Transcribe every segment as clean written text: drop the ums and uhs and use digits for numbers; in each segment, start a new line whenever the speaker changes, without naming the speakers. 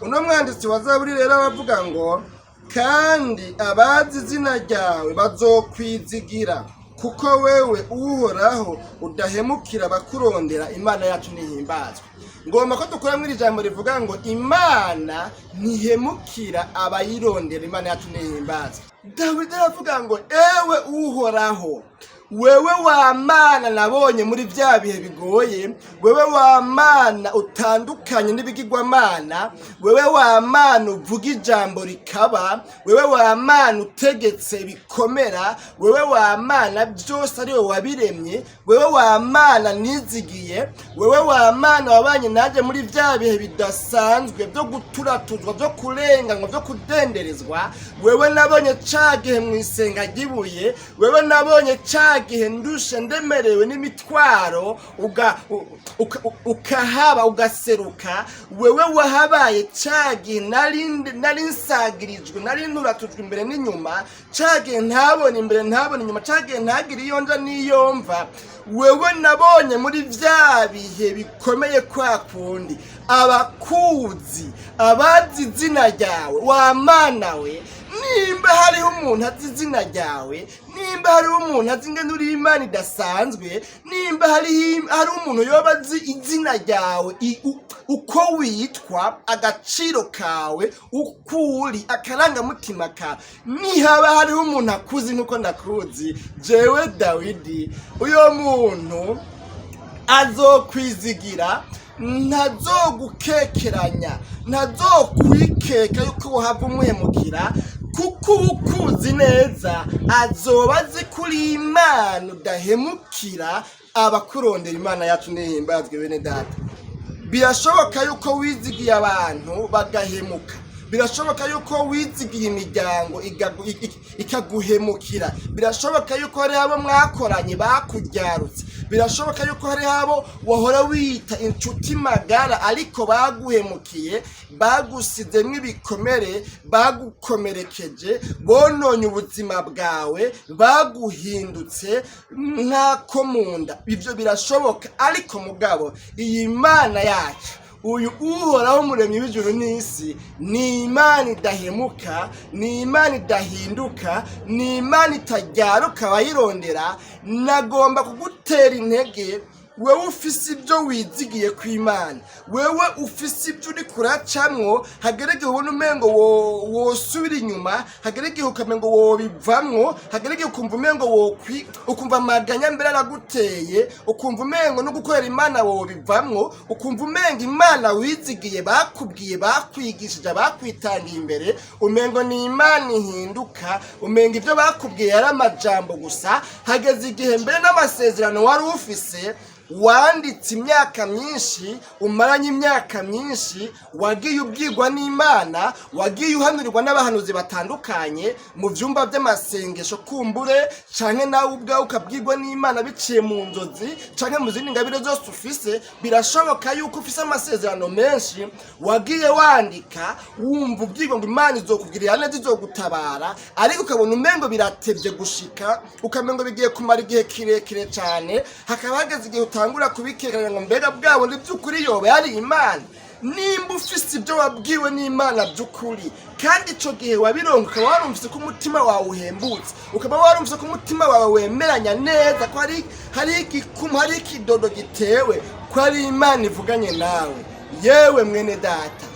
Uno mwanditsi wa Zaburi rero aravuga ngo: "Kandi abazi izina ryawe bazokwizigira, kuko wewe Uhoraho udahemukira abakurondera." Imana yacu ntihimbazwe. Ngomba ko dukuramo iri jambo rivuga ngo: "Imana ntihemukira abayirondera." Imana yacu ntihimbazwe. Dawidi aravuga ngo: "Ewe Uhoraho, wewe wa Mana nabonye muri bya bihe bigoye, wewe wa Mana utandukanye n'ibigirwamana, wewe wa Mana uvuga ijambo rikaba, wewe wa Mana utegetse bikomera, wewe wa Mana byose ari wowe wabiremye, wewe wa Mana nizigiye, wewe wa Mana wabanye nanjye muri bya bihe bidasanzwe byo guturatuzwa, byo kurenganywa, byo kudenderezwa, wewe nabonye ca gihe mu isenga ry'ibuye, wewe nabonye ca gihe ndushe ndemerewe n'imitwaro, ukahaba ugaseruka, wewe wahabaye ca gihe nari nsagirijwe, nari nturatujwe imbere n'inyuma, ca gihe ntabona imbere ntabona inyuma, ca gihe ntagira iyo nja n'iyo mva, wewe nabonye muri vya bihe bikomeye kwa kundi, abakuzi, abazi izina ryawe, wa Mana we, nimba hariho umuntu azi izina ryawe, nimba hariho umuntu azi ingene uri Imana idasanzwe, nimba hariho umuntu yoba azi izina ryawe, uko witwa, agaciro kawe, uko uri, akarangamutima kawe, nihaba hariho umuntu akuzi nk'uko ndakuzi jewe Dawidi, uyo muntu azokwizigira, ntazogukekeranya, ntazokwikeka yuko wohava umuhemukira, kuko uba ukuzi neza, azoba azi ko uri Imana udahemukira abakurondera." Imana yacu ntihimbazwe. Bene data, birashoboka yuko wizigiye abantu bagahemuka, birashoboka yuko wizigiye imiryango ikaguhemukira, birashoboka yuko hariho abo mwakoranye bakuryarutse, birashoboka yuko hariho abo wahora wita inshuti magara ariko baguhemukiye, bagusizemwo ibikomere, bagukomerekeje, bononye ubuzima bwawe, baguhindutse nk'ako mu nda. Ibyo birashoboka, ariko mugabo iyi Mana yacu, uyu Uhoraho umuremyi w'ijuru n'isi, ni Imana idahemuka, ni Imana idahinduka, ni Imana itajyaruka abayirondera. Nagomba kugutera intege, wewe ufise ibyo wizigiye ku Imana, wewe ufise ibyo uri kuracamwo, hagere igihe ubona umengo wosubira inyuma, hagere igihe ukamengo wobivamwo, hagere igihe ukumva umengo wokwi, ukumva amaganya mbere araguteye, ukumva umengo no gukorera Imana wobivamwo, ukumva umengo Imana wizigiye, bakubwiye, bakwigishije, bakwitangiye imbere, umengo ni Imana ihinduka, umengo ibyo bakubwiye yari amajambo gusa, hageze igihe mbere n'amasezerano wari ufise wanditse imyaka myinshi, umaranye imyaka myinshi, wagiye ubwirwa n'Imana, wagiye uhanurirwa n'abahanuzi batandukanye mu byumba by'amasengesho kumbure, canke nawe ubwawe ukabwirwa n'Imana biciye mu nzozi canke mu zindi ngabire zose ufise, birashoboka yuko ufise amasezerano menshi wagiye wandika, wumva ubwirwa ngo Imana izokugirira neza, izogutabara, ariko ukabona umengo biratevye gushika, ukamengo bigiye kumara igihe kirekire cane, hakaba hageze igihe utangura kubikekeranya ngo: "Mbega bwabo ni by'ukuri yoba yari Imana?" Nimba ufise ibyo wabwiwe n'Imana by'ukuri, kandi ico gihe wabironka ukaba warumvise ko umutima wawe uhembutse, ukaba warumvise ko umutima wawe wemeranya neza ko hari igikumu, hari ikidodo gitewe, ko ari Imana ivuganye nawe, yewe mwene data,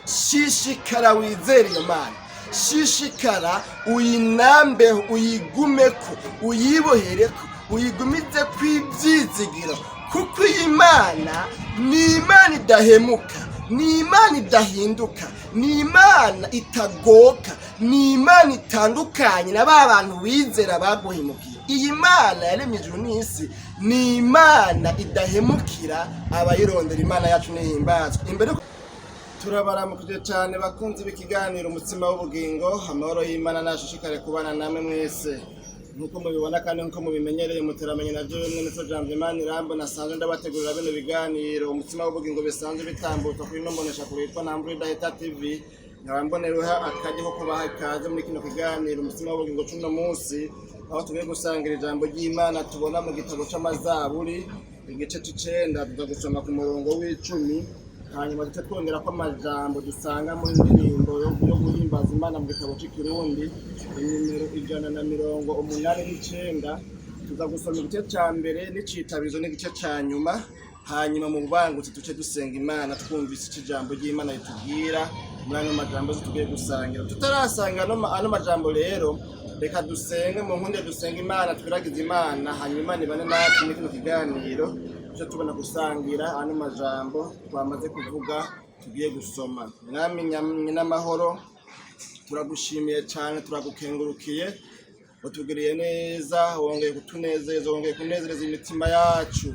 shishikara wizere iyo Mana, shishikara uyinambeho, uyigumeko, uyibohereko, uyigumize kw'ibyizigiro, kuko iyi Mana ni Imana idahemuka, ni Imana idahinduka, ni Imana itagoka, ni Imana itandukanye na ba bantu wizera baguhemukiye. Iyi Mana yaremye ijuru n'isi ni Imana idahemukira abayirondera. Imana yacu ntihimbazwe. Imbere turabaramukije cyane, bakunzi b'ikiganiro Umutsima w'Ubugingo. Amahoro y'Imana nashishikare kubana namwe mwese. Nk'uko mubibona kandi nk'uko mubimenyereye, muteramenye na jewe mwene so Jambo Imana Irambo, nasanzwe ndabategurira bino biganiro Umutsima w'Ubugingo bisanzwe bitambuka kuri ino mbonesha kure yitwa Ntambura Idahita TV. Nkaba mbonereho akaryo ko kubaha ikaze muri kino kiganiro Umutsima w'Ubugingo c'uno munsi, aho tugiye gusangira ijambo ry'Imana tubona mu gitabo c'Amazaburi, igice c'icenda, tuza gusoma ku murongo w'icumi. Hanyuma duce twongera ko amajambo dusanga muri ndirimbo yo guhimbaza Imana mu gitabo cy'Ikirundi, inimero 189. Tuza gusoma igice cya mbere n'icitabizo n'igice cya nyuma. Hanyuma mu bubangutse duce dusenga Imana, twumvise icyo ijambo ry'Imana ritubwira muri ano majambo yose tugiye gusangira. Tutarasanga ano majambo rero, reka dusenge. Mu nkunde dusenga Imana, twiragize Imana, hanyuma Imana ibane natwe muri kino kiganiro, tuce tubona gusangira ano majambo twamaze kuvuga tugiye gusoma. Mwami n'amahoro, turagushimiye cyane, turagukengurukiye. Utugiriye neza, wongeye kutunezeza, wongeye kunezereza imitima yacu,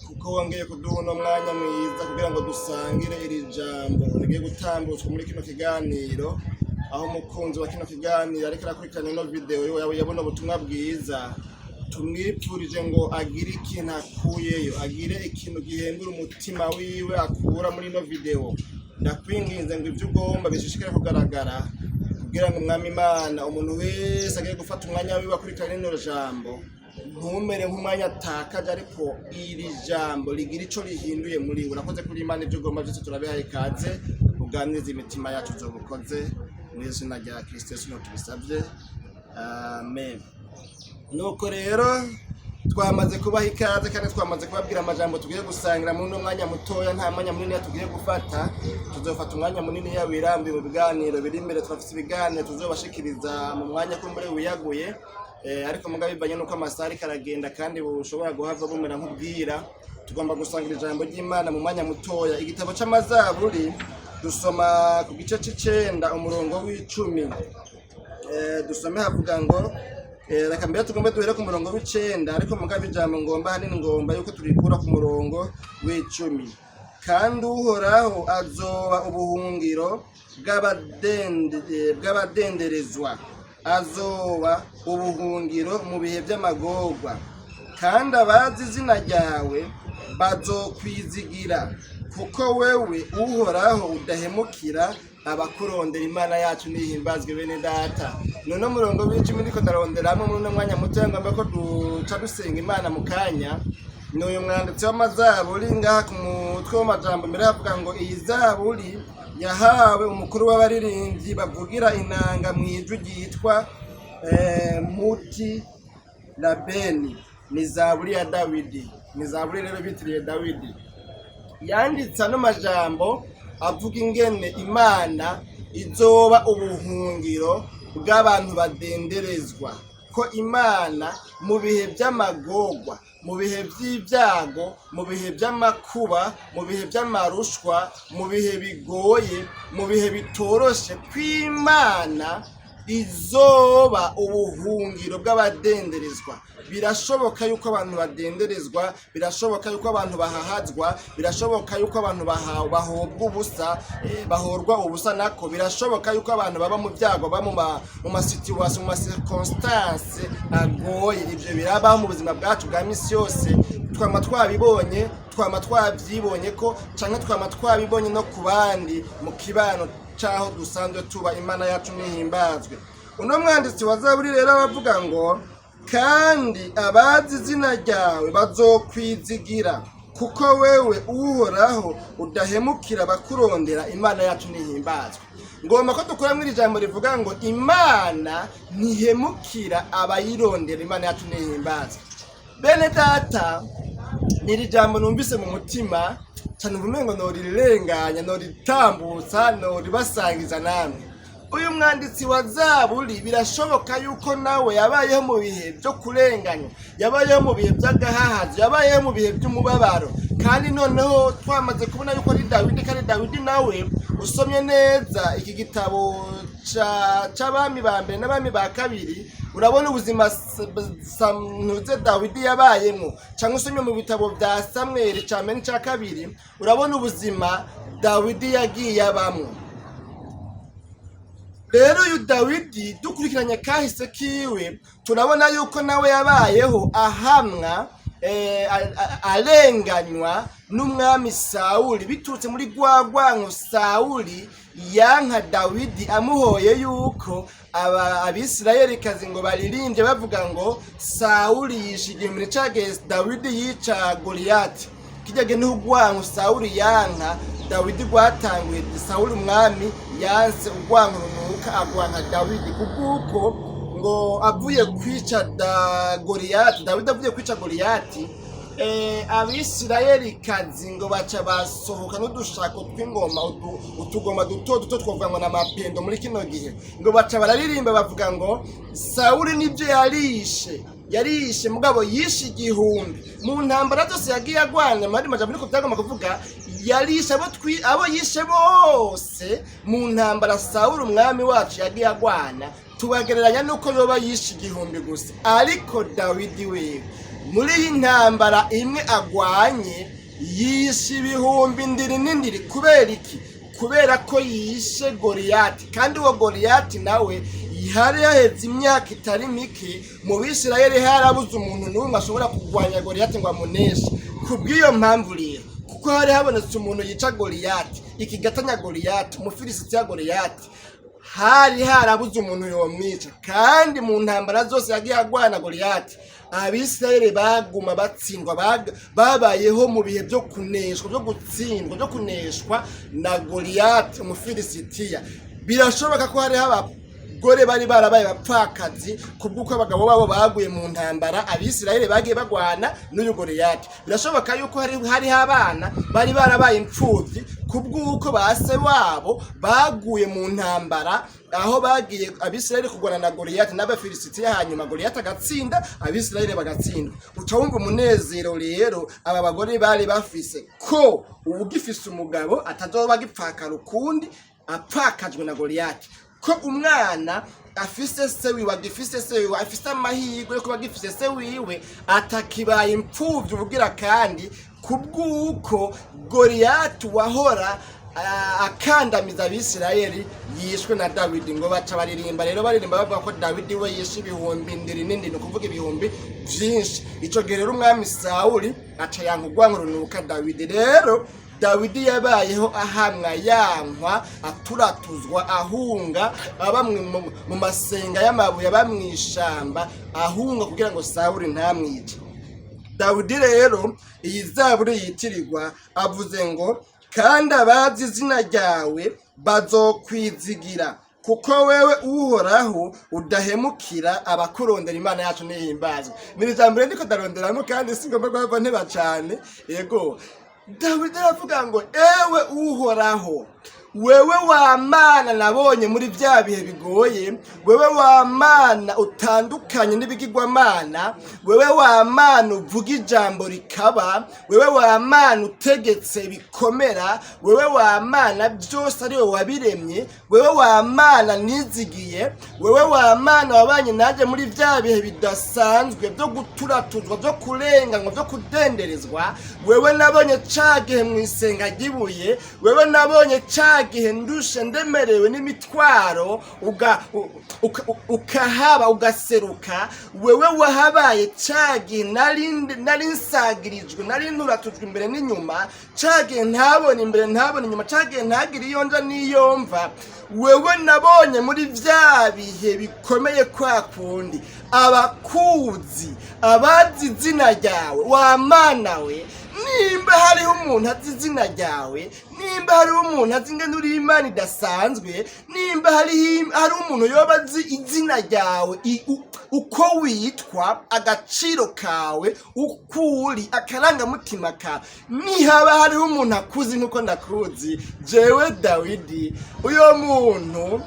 kuko wongeye kuduha uno mwanya mwiza kugira ngo dusangire iri jambo rigiye gutambutswa muri kino kiganiro. Aho umukunzi wa kino kiganiro ariko arakurikirana ino video yabona ubutumwa bwiza, tumwipfurije ngo agire ikintu akuyeyo, agire ikintu gihembura umutima wiwe akura muri ino video. Ndakwinginze ngo ibyo ugomba bishishikare kugaragara, kugira ngo, Umwami Imana, umuntu wese agiye gufata umwanya wiwe akurikirana rino jambo, ntumere nk'umwanya atakaje, ariko iri jambo rigira ico rihinduye muri we. Urakoze kuri Imana, ibyo ugomba byose turabihaye ikaze, uganirize imitima yacu. Uzobukoze mu izina rya Kristo Yesu niho tubisabye, amen. Nuko rero twamaze kubaha ikaze kandi twamaze kubabwira amajambo tugiye gusangira muri uno mwanya mutoya. Nta mwanya munini tugiye gufata, tuzofata umwanya munini wirambiye mu biganiro biri imbere. Turafise ibiganiro tuzobashikiriza mu mwanya kumbure wiyaguye. Ariko mugabo bivanye nuko amasaha ariko aragenda kandi bushobora guhava bumera nk'ubwira, tugomba gusangira ijambo ry'Imana mu mwanya mutoya. Igitabo c'Amazaburi, dusoma ku gice c'icenda umurongo w'10. Dusome, havuga ngo reka mbere tugombe duhere ku murongo w'9, ariko mugabo ijambo ngomba hanini ngomba yuko turikura ku murongo w'10. Kandi Uhoraho azoba ubuhungiro bw'abadenderezwa, azoba ubuhungiro mu bihe by'amagorwa, kandi abazi izina ryawe bazokwizigira, kuko wewe Uhoraho udahemukira abakurondera. Imana yacu nihimbazwe. Bene data, none umurongo w'10 ndiko ndaronderamo muri uno mwanya muto, ngomba ko duca dusenga Imana mu kanya. Ni uyu mwanditsi w'amazaburi ngaha ku mutwe w'amajambo mbere havuga ngo: "Iyi zaburi yahawe umukuru w'abaririmbyi bavugira inanga mu ijwi ryitwa Muti Labeni. Ni zaburi ya Dawidi." Ni zaburi rero bitiriye Dawidi. Yanditse ano majambo avuga ingene Imana izoba ubuhungiro bw'abantu badenderezwa, ko Imana mu bihe by'amagorwa, mu bihe by'ibyago, mu bihe by'amakuba, mu bihe by'amarushwa, mu bihe bigoye, mu bihe bitoroshe, kw'Imana izoba ubuhungiro bw'abadenderezwa. Birashoboka yuko abantu badenderezwa, birashoboka yuko abantu bahahazwa, birashoboka yuko abantu bahobwa ubusa, bahorwa ubusa nako. Birashoboka yuko abantu baba mu byago, baba mu ma situations, mu ma circonstances agoye. Ivyo birabaho mu buzima bwacu bwa misi yose, twama twabibonye, twama twavyibonye ko canke twama twabibonye no ku bandi mu kibano c'aho dusanzwe tuba. Imana yacu nihimbazwe. Uno mwanditsi wa zaburi rero abavuga ngo: "Kandi abazi izina ryawe bazokwizigira, kuko wewe Uhoraho udahemukira abakurondera." Imana yacu nihimbazwe. Ngomba ko dukora iri jambo rivuga ngo: "Imana ntihemukira abayirondera." Imana yacu nihimbazwe. Bene data, ni iri jambo numvise mu mutima cyane, ubumengo norirenganya, noritambutsa, noribasangiza namwe. Uyu mwanditsi wa zaburi birashoboka yuko nawe yabayeho mu bihe byo kurenganya, yabayeho mu bihe by'agahahazo, yabayeho mu bihe by'umubabaro. Kandi noneho twamaze kubona yuko ari Dawidi, kandi Dawidi nawe usomye neza iki gitabo c'Abami ba mbere n'Abami ba kabiri, urabona ubuzima ntuze Dawidi yabayemo, cyangwa usomye mu bitabo bya Samweli cya mbere n'icya kabiri, urabona ubuzima Dawidi yagiye abamwo. Rero uyu Dawidi, dukurikiranye kahise kiwe, turabona yuko nawe yabayeho ahamwa, arenganywa n'umwami Sawuli, biturutse muri rwa rwanko Sawuli yanka Dawidi, amuhoye yuko aba Abisirayelikazi ngo baririmbye bavuga ngo: "Sawuli yishe igihumbi," cagihe Dawidi yica Goliyati. Kijya gihe niho urwanko Sawuli yanka. Dawidi rwatanguye. Sawuli umwami yanse urwanko runuka, agwanka Dawidi kubw'uko ngo avuye kwica da Goliyati. Dawidi avuye kwica Goliyati, Abisirayelikazi ngo baca basohoka n'udushako tw'ingoma, utugoma duto duto twovuga ngo n'amapendo muri kino gihe, ngo baca bararirimba bavuga ngo Sawuli nibyo yarishe, yarishe, mugabo yishe 1000 mu ntambara zose yagiye agwana. Mu yandi majambo niko byagomba kuvuga, yarishe abo yishe bose mu ntambara Sawuli umwami wacu yagiye agwana, tubagereranya nuko yoba yishe 1000 gusa. Ariko Dawidi wewe muri iyi ntambara imwe agwanye yishe ibihumbi ndiri n'indiri. Kubera iki? Kubera ko yishe Goliyati, kandi uwo Goliyati nawe hari haheze imyaka itari mike mu Bisirayeli harabuze umuntu n'umwe ashobora kurwanya Goliyati ngo amuneshe. Kubw'iyo mpamvu rero, kuko hari habonetse umuntu yica Goliyati, ikigatanya Goliyati, Umufilisitiya Goliyati, hari harabuze umuntu yomwica, kandi mu ntambara zose yagiye agwana Goliyati Abisirayeli baguma batsindwa, babayeho mu bihe byo kuneshwa, byo gutsindwa, byo kuneshwa na Goliyati Umufilisitiya. Birashoboka ko hariho abagore bari barabaye abapfakazi kubw'uko abagabo babo baguye mu ntambara Abisirayeli bagiye bagwana n'uyu Goliyati. Birashoboka yuko hariho abana bari barabaye imfuvyi kubw'uko ba se wabo baguye mu ntambara aho bagiye Abisirayeli kurwana na Goliyati n'Abafilisitiya, hanyuma Goliyati agatsinda, Abisirayeli bagatsindwa. Uca wumva umunezero rero aba bagore bari bafise, ko uwugifise umugabo atazoba agipfakara ukundi apfakajwe na Goliyati, ko umwana afise se wiwe, agifise se wiwe, afise amahirwe yo kuba agifise se wiwe, atakibaye imfuvyi ubugira kandi kubw'uko Goliyati wahora akandamiza Abisirayeli yishwe na Dawidi. Ngo baca baririmba rero, baririmba bavuga ko Dawidi we yishe ibihumbi ndiri n'indi, ni ukuvuga ibihumbi vyinshi. Ico gihe rero umwami Sawuli aca yanka urwanko runuka Dawidi. Rero Dawidi yabayeho ahamwa, yankwa, aturatuzwa, ahunga, aba mu masenga y'amabuye, aba mw'ishamba ahunga kugira ngo Sawuli ntamwice. Dawidi rero iyi zaburi yitirirwa avuze ngo: "Kandi abazi izina ryawe bazokwizigira, kuko wewe Uhoraho udahemukira abakurondera." Imana yacu nihimbazwe. Ni ijambo rero ndiko ndaronderamo kandi singomba guhava nteba cane. Yego, Dawidi aravuga ngo: "Ewe Uhoraho, wewe wa Mana nabonye muri bya bihe bigoye, wewe wa Mana utandukanye n'ibigirwamana, wewe wa Mana uvuga ijambo rikaba, wewe wa Mana utegetse bikomera, wewe wa Mana byose ari wowe wabiremye, wewe wa Mana nizigiye, wewe wa Mana wabanye nanjye muri bya bihe bidasanzwe byo guturatuzwa, byo kurenganywa, byo kudenderezwa, wewe nabonye ca gihe mu isenga ry'ibuye, wewe nabonye ca gihe ndushe ndemerewe n'imitwaro, ukahaba ugaseruka, wewe wahabaye ca gihe nari nsagirijwe, nari nturatujwe imbere n'inyuma, ca gihe ntabona imbere ntabona inyuma, ca gihe ntagira iyo nja n'iyo mva, wewe nabonye muri vya bihe bikomeye kwa kundi. Abakuzi, abazi izina ryawe, wa Mana we, nimba hariho umuntu azi izina ryawe, nimba hariho umuntu azi ingene uri Imana idasanzwe, nimba hari umuntu yoba azi izina ryawe, uko witwa, agaciro kawe, uko uri, akarangamutima kawe, nihaba hariho umuntu akuzi nk'uko ndakuzi jewe Dawidi, uyo muntu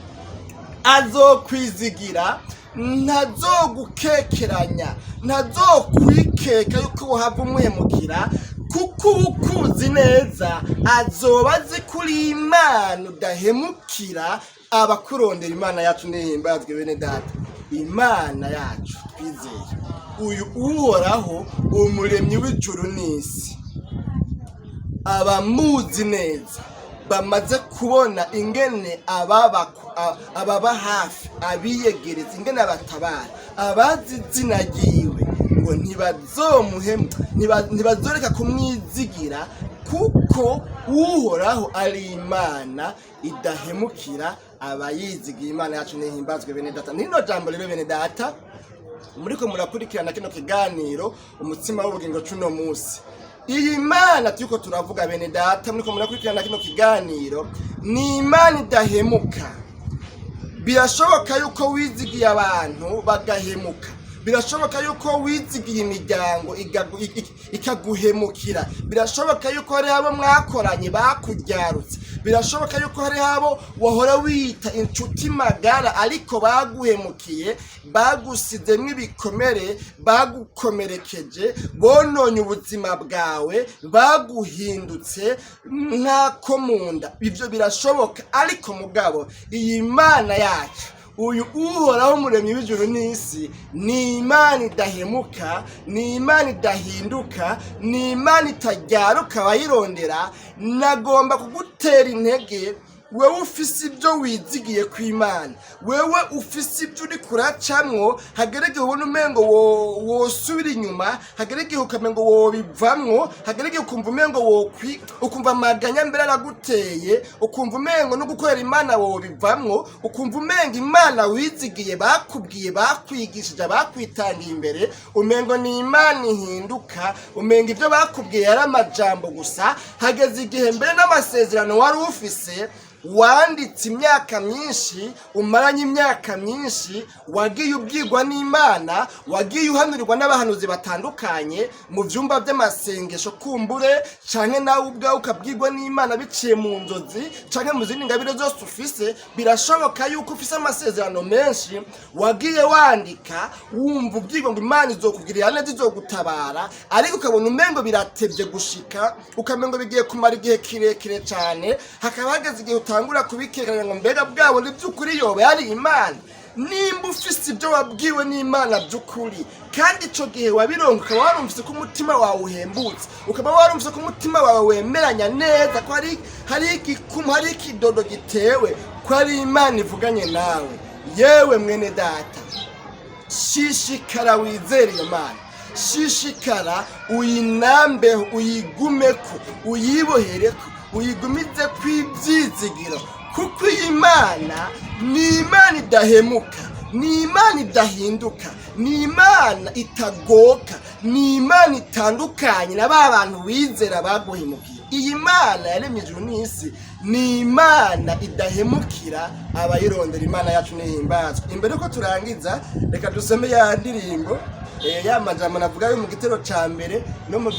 azokwizigira, ntazogukekeranya, ntazokwikeka yuko wohava umuhemukira, kuko uba ukuzi neza, azoba azi ko uri Imana udahemukira abakurondera." Imana yacu nihimbazwe. Bene data, Imana yacu twizeye, uyu Uhoraho umuremyi w'ijuru n'isi, abamuzi neza bamaze kubona ingene ababa hafi, abiyegereza, ingene abatabara. Abazi izina ryiwe ngo ntibazoreka kumwizigira, kuko Uhoraho ari Imana idahemukira abayizigiye. Imana yacu nihimbazwe. Bene data, nino jambo rero, bene data muriko murakurikirana kino kiganiro Umutsima w'Ubugingo cuno musi. Iyi Mana turiko turavuga, bene data muriko murakurikirana kino kiganiro, ni Imana idahemuka. Birashoboka yuko wizigiye abantu bagahemuka, birashoboka yuko wizigiye imiryango ikaguhemukira, birashoboka yuko hariho abo mwakoranye bakuryarutse, birashoboka yuko hariho abo wahora wita inshuti magara ariko baguhemukiye, bagusizemwo ibikomere, bagukomerekeje, bononye ubuzima bwawe, baguhindutse nk'ako mu nda. Ibyo birashoboka, ariko mugabo iyi Mana yacu, uyu Uhoraho Umuremyi w'ijuru n'isi, ni Imana idahemuka, ni Imana idahinduka, ni Imana itajyaruka abayirondera. Nagomba kugutera intege, wewe ufise ibyo wizigiye ku Imana, wewe ufise ibyo uri kuracamwo, hagere igihe ubona umengo wosubira inyuma, hagere igihe ukamengo wobivamwo, hagere igihe ukumva umengo ukumva amaganya mbere araguteye, ukumva umengo no gukorera Imana wobivamwo, ukumva umengo Imana wizigiye, bakubwiye, bakwigishije, bakwitangiye imbere, umengo ni Imana ihinduka, umengo ibyo bakubwiye ari amajambo gusa. Hageze igihe mbere n'amasezerano wari ufise wanditse imyaka myinshi, umaranye imyaka myinshi, wagiye ubwirwa n'Imana, wagiye uhanurirwa n'abahanuzi batandukanye mu byumba by'amasengesho kumbure, canke nawe ubwawe ukabwirwa n'Imana biciye mu nzozi canke mu zindi ngabire zose ufise. Birashoboka yuko ufise amasezerano menshi wagiye wandika, wumva ubwirwa ngo Imana izokugirira neza, izogutabara, ariko ukabona umengo biratevye gushika, ukamengo bigiye kumara igihe kirekire cane, hakaba hageze igihe utangura kubikekeranya ngo mbega bwabo ni by'ukuri yoba yari Imana? Nimba ufise ibyo wabwiwe n'Imana by'ukuri, kandi ico gihe wabironka ukaba warumvise ko umutima wawe uhembutse, ukaba warumvise ko umutima wawe wemeranya neza ko hari igikumu, hari ikidodo gitewe, ko ari Imana ivuganye nawe, yewe mwene data, shishikara wizere iyo Mana, shishikara uyinambeho, uyigumeko, uyibohereko, uyigumize kw'ibyizigiro, kuko iyi Mana ni Imana idahemuka, ni Imana idahinduka, ni Imana itagoka, ni Imana itandukanye na ba bantu wizera baguhemukiye. Iyi Mana yaremye ijuru n'isi ni Imana idahemukira abayirondera. Imana yacu nihimbazwa. Imbere yuko turangiza, reka dusome ya ndirimbo, ya majambo navuga yo mu gitero ca mbere no mu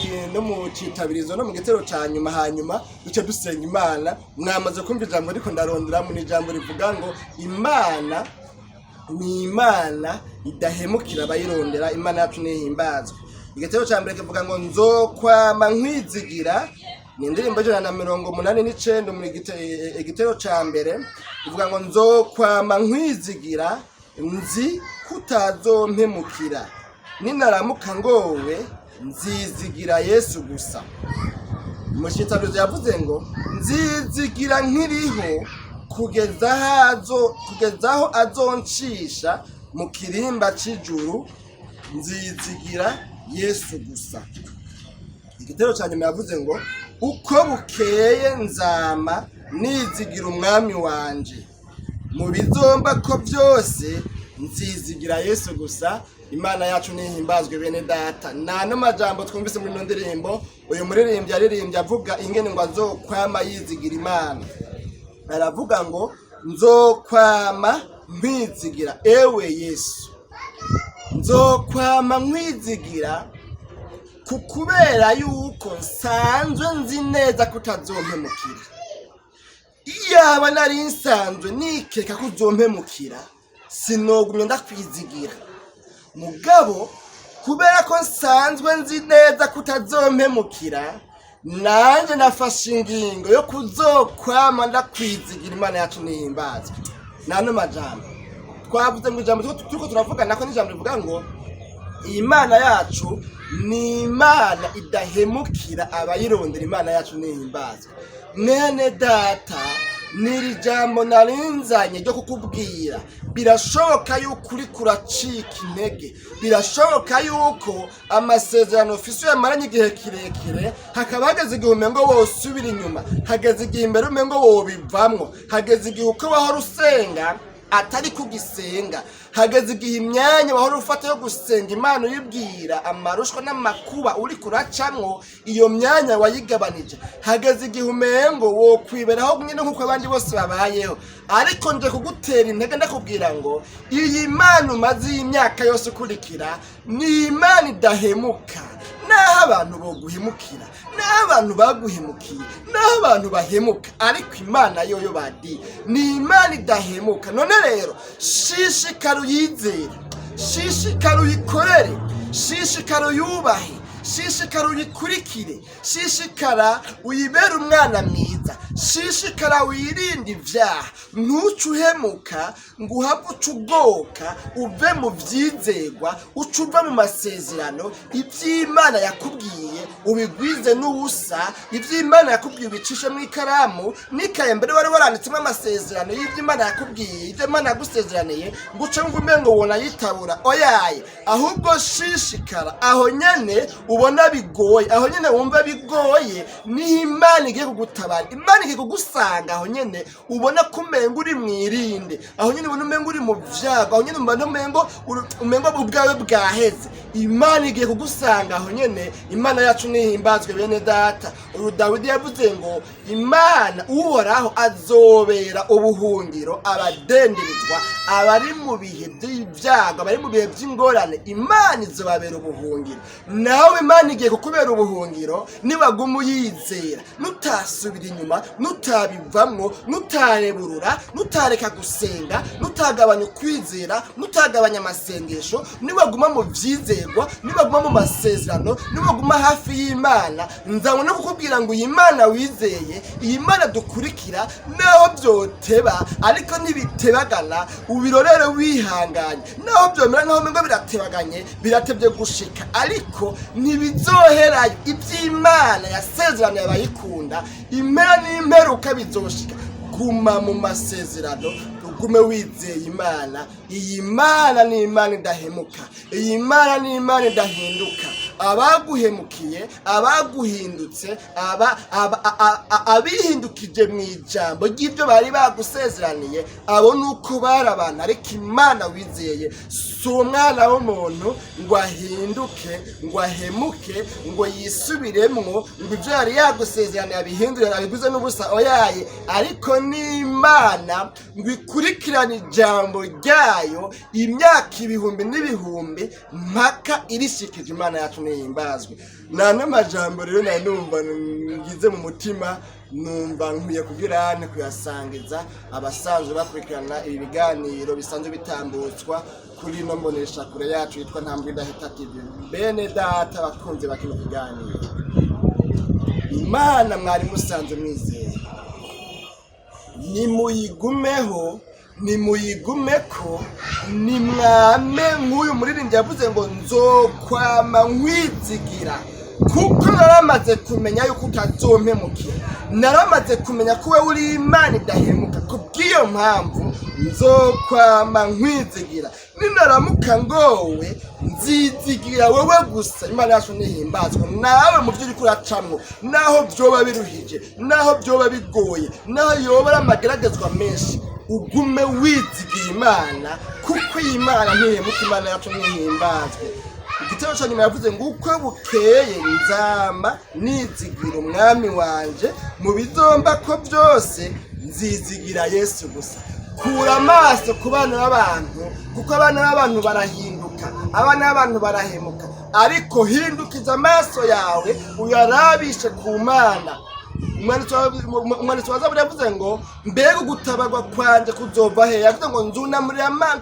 citabirizo no mu gitero ca nyuma, hanyuma duce dusenga Imana. Mwamaze kumva ijambo ariko ndarondera mu ijambo rivuga ngo Imana ni Imana idahemukira abayirondera. Imana yacu nihimbazwe. Igitero ca mbere kivuga ngo nzokwama nkwizigira. Ni indirimbo 189 muri igitero ca mbere ivuga ngo nzokwama nkwizigira, nzi kutazompemukira, ninaramuka ngowe nzizigira Yesu gusa. Mushitaruzi yavuze ngo nzizigira nkiriho kugeza aho azoncisha mu kirimba c'ijuru, nzizigira Yesu gusa. Igitero cya nyuma yavuze ngo uko bukeye nzama nizigira umwami wanje, mu bizomba ko byose nzizigira Yesu gusa. Imana yacu nihimbazwe. Bene data, nta n'amajambo twumvise muri ino ndirimbo. Uyu muririmbyi yaririmbye avuga ingene ngo azokwama yizigira Imana. Aravuga ngo nzokwama nkwizigira, ewe Yesu, nzokwama nkwizigira ku kubera yuko nsanzwe nzi neza ko utazompemukira. Iyaba nari nsanzwe nikeka ko uzompemukira, sinogumye ndakwizigira. Mugabo kubera ko nsanzwe nzi neza ko utazompemukira, nanjye nafashe ingingo yo kuzokwama ndakwizigira. Imana yacu nihimbazwe. Nano majambo twavuze mu ijambo turiko turavuga nako n'ijambo rivuga ngo iyi Mana yacu ni Imana idahemukira abayirondera. Imana yacu nihimbazwe. Mwene data, niri jambo narinzanye ryo kukubwira: birashoboka yuko uri kuracika intege, birashoboka yuko amasezerano ufise uyamaranye igihe kirekire, hakaba hageze igihe umengo wosubira inyuma, hageze igihe imbere umengo wobivamwo, hageze igihe uko wahora usenga. Atari kugisenga. Hageze igihe imyanya wahora ufata yo gusenga Imana uyibwira amarushwa n'amakuba uri kuracamwo, iyo myanya wayigabanije. Hageze igihe umengo wokwiberaho nyine nk'uko abandi bose babayeho. Ariko nje kugutera intege, ndakubwira ngo iyi Mana umaze iyi myaka yose ukurikira ni Imana idahemuka. Naho abantu boguhemukira, naho abantu baguhemukiye, naho abantu bahemuka, ariko Imana yoyo badi ni Imana idahemuka. None rero shishikara uyizere, shishikara uyikorere, shishikara uyubahe, shishikara uyikurikire, shishikara uyibere umwana mwiza, shishikara wirinde ibyaha. Ntuce uhemuka ngo uhave uce ugoka uve mu byizegwa, uce uva mu masezerano. Iby'Imana yakubwiye ubigwize n'ubusa, iby'Imana yakubwiye ubicishe mu ikaramu n'ikaye mbere wari waranditsemo amasezerano y'iby'Imana yakubwiye, ibyo Imana yagusezeraniye, ngo uce ngo umengo wona yitabura. Oyaye, ahubwo shishikara aho nyene ubona bigoye, aho nyene wumva bigoye, niho Imana igiye kugutabara. Imana igiye kugusanga aho nyene ubona ko umengo uri mwirinde, aho nyene ubona umengo uri mu vyago, aho nyene ubona umengo ubwawe bwaheze. Imana igiye kugusanga aho nyene. Imana yacu nihimbazwe. Bene data, uyu Dawidi yavuze ngo Imana Uhoraho azobera ubuhungiro abadenderezwa, abari mu bihe by'ibyago, abari mu bihe by'ingorane, Imana izobabera ubuhungiro. Nawe Imana igiye kukubera ubuhungiro niwaguma uyizera, nutasubira inyuma, nutabivamwo, nutareburura, nutareka gusenga, nutagabanya ukwizera, nutagabanya amasengesho, niwaguma mu vyizerwa, niwaguma mu masezerano, niwaguma hafi y'Imana. Nzanywe no kukubwira ngo iyi Mana wizeye, iyi Mana dukurikira, naho byoteba ariko ntibitebagana. Ubirorere wihanganye, naho byomera nkaho umengo biratebaganye, biratebye gushika, ariko ntibizoherayo. Iby'Imana yasezeraniye abayikunda, impera n'imperuka bizoshika. Guma mu masezerano, ugume wizeye Imana. Iyi Mana ni Imana idahemuka, iyi Mana ni Imana idahinduka. Abaguhemukiye, abaguhindutse, abihindukije mu ijambo ry'ibyo bari bagusezeraniye, abo ni uko bari abantu. Ariko Imana wizeye si umwana w'umuntu ngo ahinduke, ngo ahemuke, ngo yisubiremwo, ngo ibyo yari yagusezeraniye abihindure, abiguze n'ubusa. Oyaye, ariko ni Imana ngo ikurikirane ijambo ryayo imyaka ibihumbi n'ibihumbi mpaka irishikije. Imana yacu nihimbazwe. Nta n'amajambo rero nari numva ngize mu mutima, numva nkwiye kugira nte kuyasangiza abasanzwe bakurikirana ibi biganiro bisanzwe bitambutswa kuri ino mboneshakure yacu yitwa Ntambwe Idahita TV. Bene data, bakunze bakino kiganiro, Imana mwari musanzwe mwizeye, nimuyigumeho, nimuyigumeko, nimwame nk'uyu muririmbyi yavuze ngo nzokwama nkwizigira, kuko naramaze kumenya yuko utazompemukira, naramaze kumenya ko wowe uri Imana idahemuka. Kubw'iyo mpamvu nzokwama nkwizigira, ninaramuka ngowe nzizigira wowe gusa. Imana yacu nihimbazwe. Nawe mu byo uriko uracamwo, naho byoba biruhije, naho byoba bigoye, naho yoba ari amageragezwa menshi, ugume wizigiye Imana, kuko iyi Mana ntihemuka. Imana yacu ntihimbazwe. Igitero cya nyuma yavuze ngo uko bukeye nzama nizigira umwami wanje, mu bizomba ko byose nzizigira Yesu gusa. Kura amaso ku bana b'abantu, kuko abana b'abantu barahinduka, abana b'abantu barahemuka, ariko hindukiza amaso yawe uyarabishe ku Mana. Umwanditsi wa Zaburi yavuze ngo mbega ugutabarwa kwanje kuzova he? Yavuze ngo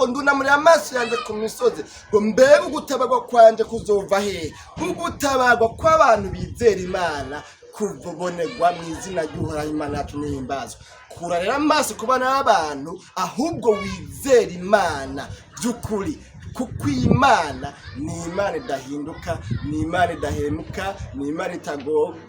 ndunamurira amaso yanjye ku misozi, ngo mbega ugutabarwa kwanje kuzova he? Ugutabarwa kw'abantu bizera Imana kubonerwa mu izina ry'Uhoraho. Imana yacu nihimbazwe. Kura rero amaso ku bana b'abantu, ahubwo wizere Imana by'ukuri, kuko iyi Mana ni Imana idahinduka, ni Imana idahemuka, ni Imana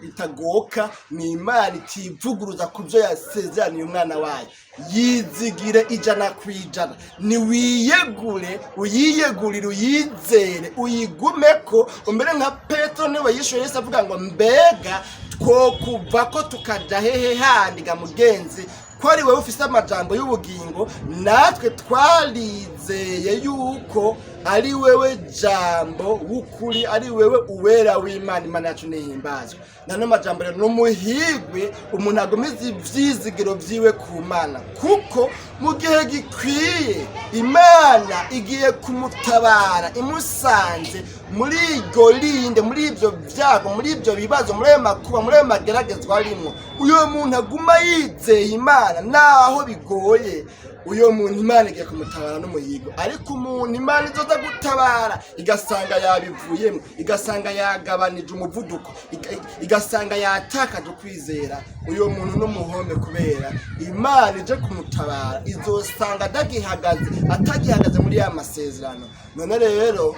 itagoka, ni Imana itivuguruza ku byo yasezeraniye umwana wayo. Yizigire 100%, niwiyegure, uyiyegurire, uyizere, uyigumeko, umere nka Petero niwe yishuye Yesu avuga ngo mbega twokuva ko tukaja hehe handi ga mugenzi? Ko ari wowe ufise amajambo y'ubugingo, natwe twarizeye yuko ari wewe jambo w'ukuri, ari wewe uwera w'Imana. Imana yacu nihimbazwe. Nano majambo rero, n'umuhigwe umuntu agumiza ivyizigiro vyiwe ku Mana, kuko mu gihe gikwiye Imana igiye kumutabara imusanze muri iryo rinde, muri ibyo byago, muri ibyo bibazo, muri ayo makuba, muri ayo mageragezwa arimwo. Uyo muntu aguma yizeye Imana naho bigoye, uyo muntu Imana igiye kumutabara n'umuhigo. Ariko umuntu Imana izoza gutabara igasanga yabivuyemo, igasanga yagabanije umuvuduko, igasanga yatakaje ukwizera, uyo muntu n'umuhombe, kubera Imana ije kumutabara izosanga atagihagaze, atagihagaze muri ya masezerano. None rero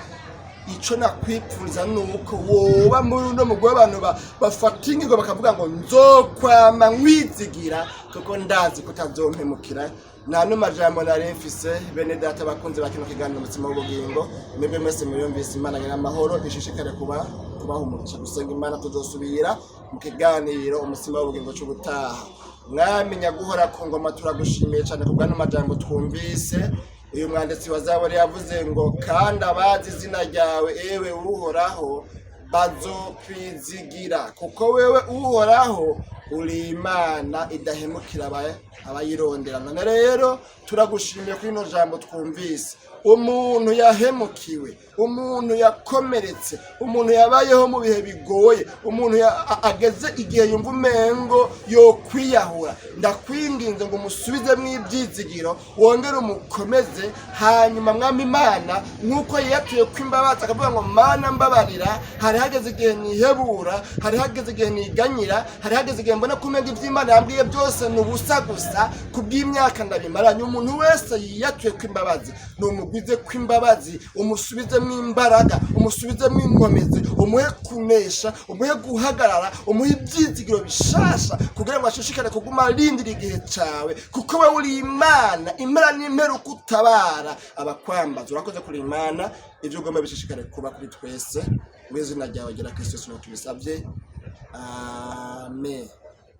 ico nakwipfuriza nuko woba muri uno mugwi w'abantu bafata ingingo bakavuga ngo: "Nzokwama nkwizigira, kuko ndazi ko utazompemukira." Nta majambo nari mfise. Bene data bakunze ba kino kiganiro Umutsima w'Ubugingo, mwebwe mwese muyumvise, Imana nyir'amahoro ishishikare kuba kubaha umugisha. Gusenga Imana, tuzosubira mu kiganiro Umutsima w'Ubugingo c'ubutaha. Mwami nyaguhora ku ngoma, turagushimiye cyane ku bw'ano majambo twumvise. Uyu mwanditsi wa Zaburi yavuze ngo: "Kandi abazi izina ryawe, ewe Uhoraho, bazokwizigira, kuko wewe Uhoraho uri Imana idahemukira abayirondera." None rero turagushimiye kuri ino jambo twumvise. Umuntu yahemukiwe, umuntu yakomeretse, umuntu yabayeho mu bihe bigoye, umuntu ageze igihe yumva umengo yokwiyahura, ndakwinginze ngo umusubizemo ibyizigiro, wongere umukomeze. Hanyuma mwami Imana, nk'uko yiyatuye ko imbabazi akavuga ngo: "Mana mbabarira, hari hageze igihe nihebura, hari hageze igihe niganyira, hari hageze igihe mbona ko umenga iby'Imana yambwiye byose ni ubusa gusa kubw'imyaka ndabimaranye." Umuntu wese yiyatuye ko imbabazi, ni umugwize ko imbabazi, umusubizemo imbaraga, umusubizemo inkomezi, umuhe kunesha, umuhe guhagarara, umuhe ibyizigiro bishasha, kugira ngo ashishikare kuguma arindira igihe cawe, kuko we uri Imana impera n'impera uko utabara abakwambaza. Urakoze kuri Imana. Ibyo ugomba bishishikare kuba kuri twese, mu izina ryawe gera Kristo Yesu tubisabye, amen.